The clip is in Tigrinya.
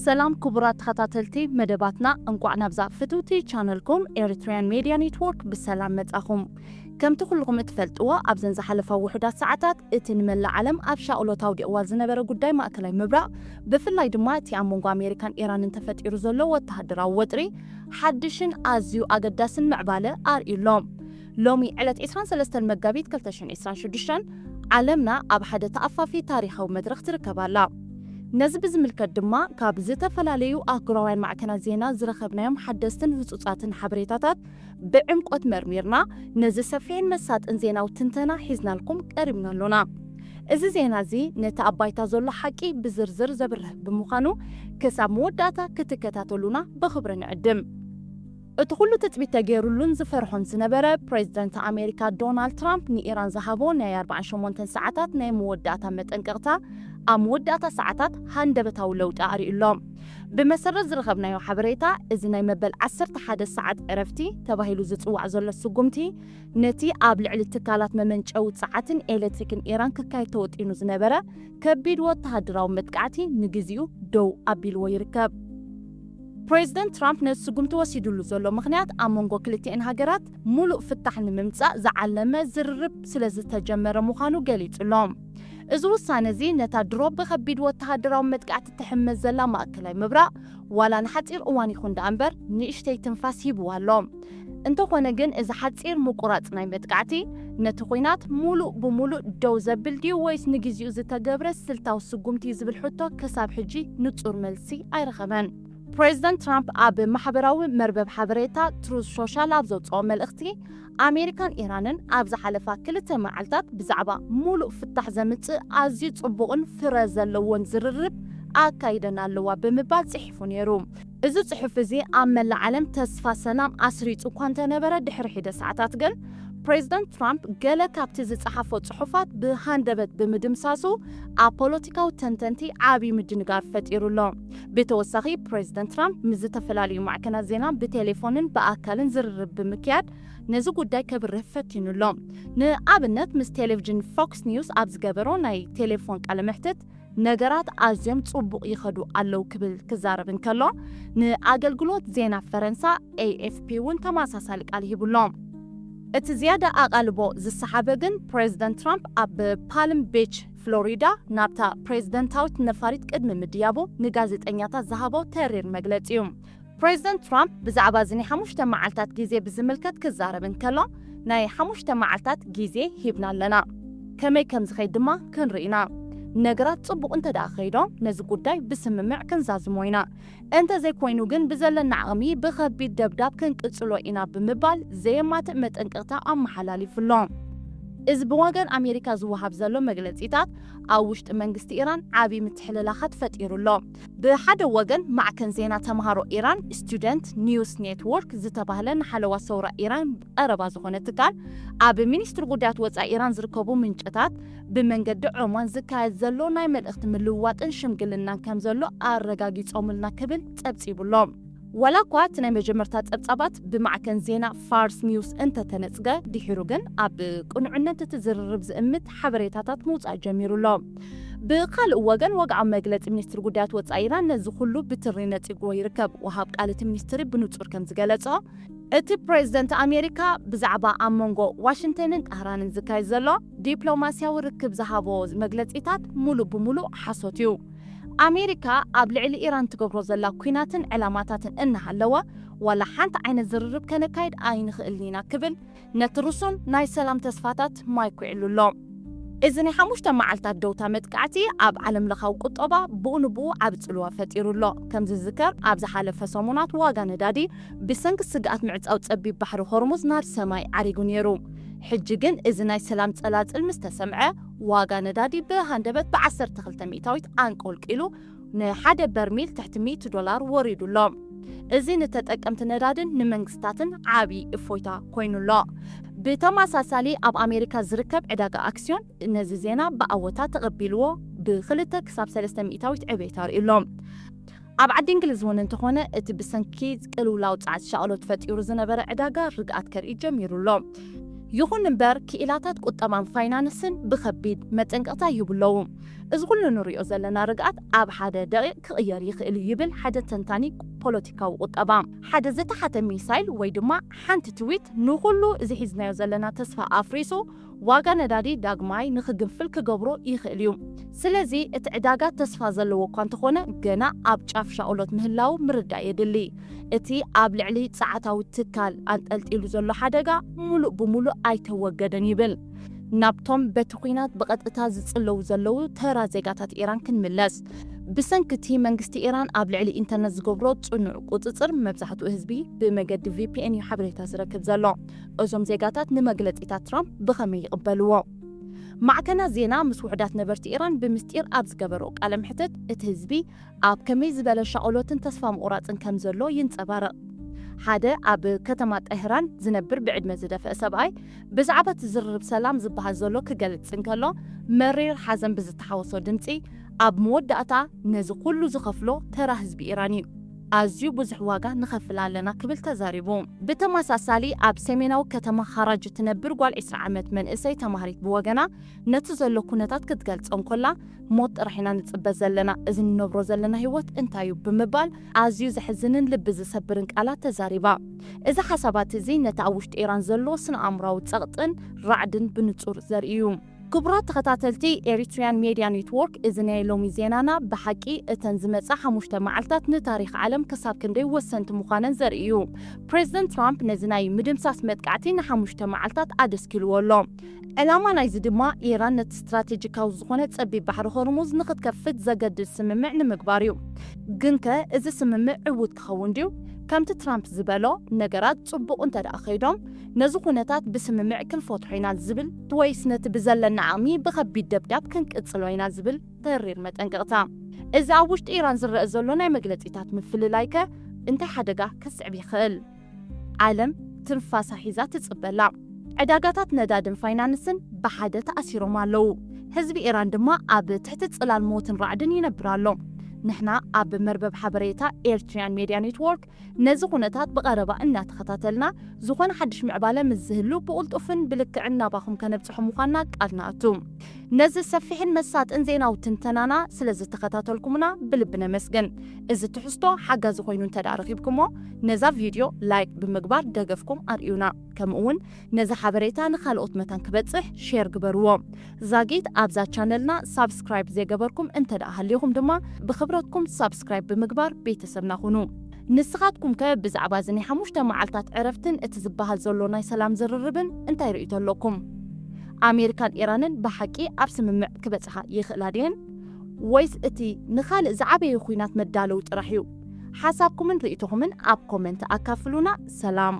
ሰላም ክቡራት ተኸታተልቲ መደባትና፣ እንቋዕ ናብዛ ፍትውቲ ቻነልኩም ኤሪትሪያን ሜድያ ኔትወርክ ብሰላም መጻኹም። ከምቲ ኩልኹም እትፈልጥዎ፣ ኣብዘን ዝሓለፋ ውሑዳት ሰዓታት እቲ ንመላእ ዓለም ኣብ ሻቕሎት ኣውዲቕዋ ዝነበረ ጉዳይ ማእከላይ ምብራቕ፣ ብፍላይ ድማ እቲ ኣብ መንጎ ኣሜሪካን ኢራንን ተፈጢሩ ዘሎ ወተሃደራዊ ወጥሪ፣ ሓድሽን ኣዝዩ ኣገዳስን ምዕባለ ኣርእዩ ኣሎ። ሎሚ ዕለት ዕስራን ሰለስተን መጋቢት ክልተ ሽሕን ዕስራን ሽዱሽተን ዓለምና ኣብ ሓደ ተኣፋፊ ታሪኻዊ መድረኽ ትርከብ ኣላ። ነዚ ብዝምልከት ድማ ካብ ዝተፈላለዩ ኣህጉራውያን ማዕከናት ዜና ዝረኸብናዮም ሓደስትን ህጹጻትን ሓበሬታታት ብዕምቆት መርሚርና ነዚ ሰፊሕን መሳጥን ዜናዊ ትንተና ሒዝናልኩም ቀሪብና ኣሎና። እዚ ዜና እዚ ነቲ ኣብ ባይታ ዘሎ ሓቂ ብዝርዝር ዘብርህ ብምዃኑ ክሳብ መወዳእታ ክትከታተሉና ብኽብሪ ንዕድም። እቲ ኩሉ ትጽቢት ተገይሩሉን ዝፈርሖን ዝነበረ ፕሬዝደንት ኣሜሪካ ዶናልድ ትራምፕ ንኢራን ዝሃቦ ናይ ኣርብዓን ሸሞንተን ሰዓታት ናይ መወዳእታ መጠንቀቕታ ኣብ መወዳእታ ሰዓታት ሃንደበታዊ ለውጢ ኣርእዩ ኣሎ። ብመሰረት ዝረኸብናዮ ሓበሬታ፣ እዚ ናይ መበል ዓሰርተ ሓደ ሰዓት ዕረፍቲ ተባሂሉ ዝጽዋዕ ዘሎ ስጉምቲ ነቲ ኣብ ልዕሊ ትካላት መመንጨዊ ጸዓትን ኤሌክትሪክን ኢራን ክካየድ ተወጢኑ ዝነበረ ከቢድ ወተሃደራዊ መጥቃዕቲ ንግዜኡ ደው ኣቢልዎ ይርከብ። ፕሬዝደንት ትራምፕ ነዚ ስጉምቲ ወሲዱሉ ዘሎ ምኽንያት ኣብ መንጎ ክልቲኤን ሃገራት ሙሉእ ፍታሕ ንምምጻእ ዝዓለመ ዝርርብ ስለ ዝተጀመረ ምዃኑ ገሊጹ ኣሎ። እዚ ውሳነ እዚ ነታ ድሮ ብኸቢድ ወተሃደራዊ መጥቃዕቲ ትሕመስ ዘላ ማእከላይ ምብራቕ ዋላ ንሓጺር እዋን ይኹን ደኣ እምበር ንእሽተይ ትንፋስ ሂብዋ ኣሎ። እንተኾነ ግን እዚ ሓጺር ምቁራጽ ናይ መጥቃዕቲ ነቲ ኲናት ሙሉእ ብሙሉእ ደው ዘብል ድዩ ወይስ ንግዜኡ ዝተገብረ ስልታዊ ስጉምቲ ዝብል ሕቶ ክሳብ ሕጂ ንጹር መልሲ ኣይረኸበን። ፕሬዝደንት ትራምፕ ኣብ ማሕበራዊ መርበብ ሓበሬታ ትሩዝ ሶሻል ኣብ ዘውጽኦ መልእኽቲ፣ ኣሜሪካን ኢራንን ኣብ ዝሓለፋ ክልተ መዓልታት ብዛዕባ ሙሉእ ፍታሕ ዘምጽእ ኣዝዩ ጽቡቕን ፍረ ዘለዎን ዝርርብ ኣካይደን ኣለዋ ብምባል ጽሒፉ ነይሩ። እዚ ጽሑፍ እዚ ኣብ መላእ ዓለም ተስፋ ሰላም ኣስሪጹ እኳ እንተነበረ፣ ድሕሪ ሒደ ሰዓታት ግን ፕሬዝደንት ትራምፕ ገለ ካብቲ ዝጸሓፎ ጽሑፋት ብሃንደበት ብምድምሳሱ ኣብ ፖለቲካዊ ተንተንቲ ዓቢ ምድንጋር ፈጢሩ ኣሎ። ብተወሳኺ ፕሬዝደንት ትራምፕ ምስ ዝተፈላለዩ ማዕከናት ዜና ብቴሌፎንን ብኣካልን ዝርርብ ብምክያድ ነዚ ጉዳይ ከብርህ ፈቲኑ ኣሎ። ንኣብነት ምስ ቴሌቪዥን ፎክስ ኒውስ ኣብ ዝገበሮ ናይ ቴሌፎን ቃለ መሕትት ነገራት ኣዝዮም ጽቡቕ ይኸዱ ኣለዉ ክብል ክዛረብ እንከሎ፣ ንኣገልግሎት ዜና ፈረንሳ ኤ ኤፍ ፒ እውን ተመሳሳሊ ቃል ሂቡ ኣሎ። እቲ ዝያዳ ኣቓልቦ ዝሰሓበ ግን ፕሬዝደንት ትራምፕ ኣብ ፓልም ቢች ፍሎሪዳ ናብታ ፕሬዝደንታዊት ነፋሪት ቅድሚ ምድያቡ ንጋዜጠኛታት ዝሃቦ ተሪር መግለጺ እዩ። ፕሬዝደንት ትራምፕ ብዛዕባ እዚ ናይ ሓሙሽተ መዓልታት ግዜ ብዝምልከት ክዛረብ እንከሎ፣ ናይ ሓሙሽተ መዓልታት ግዜ ሂብና ኣለና። ከመይ ከም ዝኸይድ ድማ ክንርኢ ኢና። ነገራት ጽቡቕ እንተ ደኣ ከይዶም፣ ነዚ ጉዳይ ብስምምዕ ክንዛዝሞ ኢና። እንተ ዘይኮይኑ ግን፣ ብዘለና ዓቕሚ ብኸቢድ ደብዳብ ክንቅጽሎ ኢና ብምባል ዘየማትእ መጠንቀቕታ ኣመሓላሊፉ ኣሎ። እዚ ብወገን ኣሜሪካ ዝወሃብ ዘሎ መግለጺታት ኣብ ውሽጢ መንግስቲ ኢራን ዓቢ ምትሕልላኻት ፈጢሩ ኣሎ። ብሓደ ወገን፣ ማዕከን ዜና ተምሃሮ ኢራን ስቱደንት ኒውስ ኔትወርክ ዝተባህለ ንሓለዋ ሰውራ ኢራን ቀረባ ዝኾነ ትካል፣ ኣብ ሚኒስትሪ ጉዳያት ወጻኢ ኢራን ዝርከቡ ምንጭታት ብመንገዲ ዖማን ዝካየድ ዘሎ ናይ መልእኽቲ ምልውዋጥን ሽምግልናን ከም ዘሎ ኣረጋጊጾምልና ክብል ጸብጺቡ ኣሎ። ዋላ እኳ እቲ ናይ መጀመርታ ጸብጻባት ብማዕከን ዜና ፋርስ ኒውስ እንተተነጽገ፣ ድሒሩ ግን ኣብ ቅኑዕነት እቲ ዝርርብ ዝእምት ሓበሬታታት ምውጻእ ጀሚሩ ኣሎ። ብኻልእ ወገን፣ ወግዓዊ መግለጺ ሚኒስትሪ ጉዳያት ወጻኢ ኢራን ነዚ ኩሉ ብትሪ ነጺግዎ ይርከብ። ወሃብ ቃል እቲ ሚኒስትሪ ብንጹር ከም ዝገለጾ፣ እቲ ፕሬዝደንት ኣሜሪካ ብዛዕባ ኣብ መንጎ ዋሽንግተንን ጣህራንን ዝካየድ ዘሎ ዲፕሎማስያዊ ርክብ ዝሃቦ መግለጺታት ሙሉእ ብሙሉእ ሓሶት እዩ። ኣሜሪካ ኣብ ልዕሊ ኢራን ትገብሮ ዘላ ኲናትን ዕላማታትን እናሃለወ፣ ዋላ ሓንቲ ዓይነት ዝርርብ ከነካይድ ኣይንኽእልን ኢና ክብል ነቲ ርሱን ናይ ሰላም ተስፋታት ማይ ኲዕሉ ኣሎ። እዚ ናይ ሓሙሽተ መዓልታት ደውታ መጥቃዕቲ ኣብ ዓለም ለኻዊ ቁጠባ ብኡ ንብኡ ዓቢ ጽልዋ ፈጢሩ ኣሎ። ከም ዝዝከር፣ ኣብ ዝሓለፈ ሰሙናት ዋጋ ነዳዲ ብሰንኪ ስግኣት ምዕጻው ጸቢብ ባሕሪ ሆርሙዝ ናብ ሰማይ ዓሪጉ ነይሩ። ሕጂ ግን እዚ ናይ ሰላም ጸላጽል ምስ ተሰምዐ፣ ዋጋ ነዳዲ ብሃንደበት ብዓሰርተ ክልተ ሚእታዊት ኣንቆልቂሉ ንሓደ በርሚል ትሕቲ ሚእቲ ዶላር ወሪዱ ኣሎ። እዚ ንተጠቀምቲ ነዳድን ንመንግስታትን ዓቢ እፎይታ ኮይኑ ኣሎ። ብተመሳሳሊ፣ ኣብ ኣሜሪካ ዝርከብ ዕዳጋ ኣክስዮን ነዚ ዜና ብኣወታ ተቐቢልዎ፣ ብክልተ ክሳብ ሰለስተ ሚእታዊት ዕቤት ኣርእዩ ኣሎ። ኣብ ዓዲ እንግሊዝ እውን እንተኾነ፣ እቲ ብሰንኪ ቅልውላው ጸዓት ሻቕሎት ፈጢሩ ዝነበረ ዕዳጋ ርግኣት ከርኢ ጀሚሩ ኣሎ። ይኹን እምበር፣ ክኢላታት ቁጠባን ፋይናንስን ብኸቢድ መጠንቀቕታ ይህቡ ኣለዉ። እዚ ኩሉ ንሪኦ ዘለና ርግኣት ኣብ ሓደ ደቂቕ ክቕየር ይኽእል እዩ ይብል ሓደ ተንታኒ ፖለቲካዊ ቁጠባ። ሓደ ዝተሓተ ሚሳይል ወይ ድማ ሓንቲ ትዊት ንኹሉ እዚ ሒዝናዮ ዘለና ተስፋ ኣፍሪሱ ዋጋ ነዳዲ ዳግማይ ንኽግንፍል ክገብሮ ይኽእል እዩ። ስለዚ እቲ ዕዳጋ ተስፋ ዘለዎ እኳ እንተኾነ ገና ኣብ ጫፍ ሻቕሎት ምህላው ምርዳእ የድሊ። እቲ ኣብ ልዕሊ ጸዓታዊ ትካል ኣንጠልጢሉ ዘሎ ሓደጋ ምሉእ ብምሉእ ኣይተወገደን ይብል። ናብቶም በቲ ኲናት ብቐጥታ ዝጽለዉ ዘለዉ ተራ ዜጋታት ኢራን ክንምለስ። ብሰንኪ እቲ መንግስቲ ኢራን ኣብ ልዕሊ ኢንተርነት ዝገብሮ ጽኑዕ ቁጽጽር መብዛሕትኡ ህዝቢ ብመገዲ ቪ ፒ ኤን እዩ ሓበሬታ ዝረክብ ዘሎ። እዞም ዜጋታት ንመግለጺታት ትራምፕ ብኸመይ ይቕበልዎ? ማዕከናት ዜና ምስ ውሑዳት ነበርቲ ኢራን ብምስጢር ኣብ ዝገበርኦ ቃለ መሕትት፣ እቲ ህዝቢ ኣብ ከመይ ዝበለ ሻቕሎትን ተስፋ ምቑራጽን ከም ዘሎ ይንጸባረቕ። ሓደ ኣብ ከተማ ጠህራን ዝነብር ብዕድመ ዝደፍአ ሰብኣይ፣ ብዛዕባ እቲ ዝርርብ ሰላም ዝበሃል ዘሎ ክገልጽ እንከሎ፣ መሪር ሓዘን ብዝተሓወሶ ድምጺ፣ ኣብ መወዳእታ ነዚ ኩሉ ዝኸፍሎ ተራ ህዝቢ ኢራን እዩ። ኣዝዩ ብዙሕ ዋጋ ንኸፍል ኣለና ክብል ተዛሪቡ። ብተመሳሳሊ ኣብ ሰሜናዊ ከተማ ኻራጅ እትነብር ጓል ዕስራ ዓመት መንእሰይ ተማሃሪት ብወገና ነቲ ዘሎ ኩነታት ክትገልጾ እንኮላ፣ ሞት ጥራሕ ኢና ንጽበ ዘለና፣ እዚ ንነብሮ ዘለና ህይወት እንታይ እዩ ብምባል ኣዝዩ ዘሕዝንን ልቢ ዝሰብርን ቃላት ተዛሪባ። እዚ ሓሳባት እዚ ነቲ ኣብ ውሽጢ ኢራን ዘሎ ስነ ኣእምራዊ ጸቕጥን ራዕድን ብንጹር ዘርኢ እዩ። ክቡራት ተኸታተልቲ ኤሪትሪያን ሜድያ ኔትወርክ፣ እዚ ናይ ሎሚ ዜናና ብሓቂ እተን ዝመጻ ሓሙሽተ መዓልታት ንታሪኽ ዓለም ክሳብ ክንደይ ወሰንቲ ምዃነን ዘርኢ እዩ። ፕሬዚደንት ትራምፕ ነዚ ናይ ምድምሳስ መጥቃዕቲ ንሓሙሽተ መዓልታት ኣደስኪልዎ ኣሎ። ዕላማ ናይዚ ድማ ኢራን ነቲ ስትራቴጂካዊ ዝኾነ ጸቢብ ባሕሪ ሆርሙዝ ንኽትከፍት ዘገድድ ስምምዕ ንምግባር እዩ። ግንከ እዚ ስምምዕ ዕዉት ክኸውን ድዩ? ከምቲ ትራምፕ ዝበሎ ነገራት ጽቡቕ እንተ ደኣ ከይዶም፣ ነዚ ኩነታት ብስምምዕ ክንፈትሖ ኢና ዝብል ወይስ ነቲ ብዘለና ዓቕሚ ብኸቢድ ደብዳብ ክንቅጽሎ ኢና ዝብል ተሪር መጠንቀቕታ? እዚ ኣብ ውሽጢ ኢራን ዝረአ ዘሎ ናይ መግለጺታት ምፍልላይከ እንታይ ሓደጋ ከስዕብ ይኽእል? ዓለም ትንፋሳ ሒዛ ትጽበላ። ዕዳጋታት ነዳድን ፋይናንስን ብሓደ ተኣሲሮም ኣለዉ። ህዝቢ ኢራን ድማ ኣብ ትሕቲ ጽላል ሞትን ራዕድን ይነብር ኣሎ። ንሕና ኣብ መርበብ ሓበሬታ ኤርትሪያን ሜድያ ኔትወርክ ነዚ ኩነታት ብቐረባ እናተኸታተልና፣ ዝኾነ ሓድሽ ምዕባለ ምስ ዝህሉ ብቕልጡፍን ብልክዕን ናባኹም ከነብጽሖ ምዃንና ቃል ንኣቱ። ነዚ ሰፊሕን መሳጥን ዜናዊ ትንተናና ስለ ዝተኸታተልኩምና ብልቢ ነመስግን። እዚ ትሕዝቶ ሓጋዚ ኮይኑ እንተ ደኣ ረኺብኩሞ፣ ነዛ ቪድዮ ላይክ ብምግባር ደገፍኩም ኣርእዩና። ከምኡ እውን ነዚ ሓበሬታ ንኻልኦት መታን ክበጽሕ ሼር ግበርዎ። ዛጊት ኣብዛ ቻነልና ሳብስክራይብ ዘይገበርኩም እንተ ደኣ ሃሊኹም ድማ ብኽብረትኩም ሳብስክራይብ ብምግባር ቤተሰብና ኩኑ። ንስኻትኩም ከ ብዛዕባ እዚ ናይ ሓሙሽተ መዓልታት ዕረፍትን እቲ ዝበሃል ዘሎ ናይ ሰላም ዝርርብን እንታይ ርእይቶ ኣለኩም? ኣሜሪካን ኢራንን ብሓቂ ኣብ ስምምዕ ክበጽሓ ይኽእላ ድየን? ወይስ እቲ ንኻልእ ዝዓበየ ኲናት መዳለዊ ጥራሕ እዩ? ሓሳብኩምን ርእይቶኹምን ኣብ ኮመንት ኣካፍሉና። ሰላም።